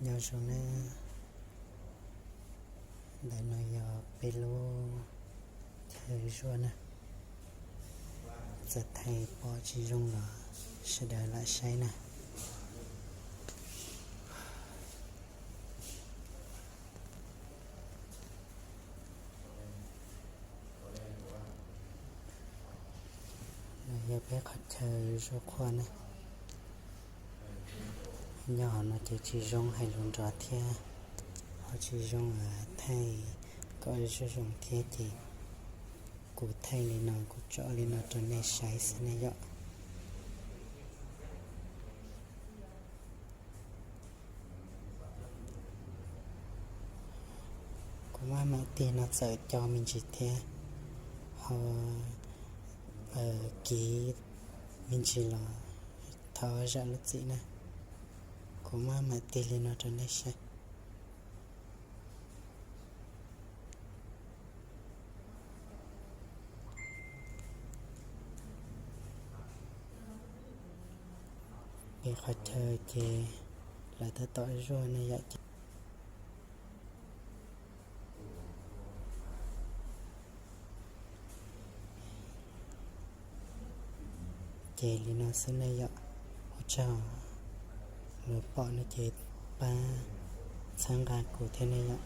Nyob zoo na, ntawm no yog peb lub chaw zuaj na, txawm thaij pom tsis zoo los sawv daws lam saib na. No yog peb qhov chaw zuaj qhuaj na. Nyob hauv no ces tsis zoo hais lus nrov thiab, ho tsis zoo thaij kom zoo zoo thiab ces kuv thaij li no, kuv tso li no rau nej saib xwb ne yom. Kuv maj mam tig no txawm co me ntsis thiab, ho kiv me ntsis los thov zam lub txim na. Kuv maj mam tig li no rau nej saib. Peb qhov chaw ces lawv tab tom zuaj ne yom. Ces li no xwb ne yom. Ua tsaug, lawv pom no ces pab txhawb nqa kuv thiab ne yom.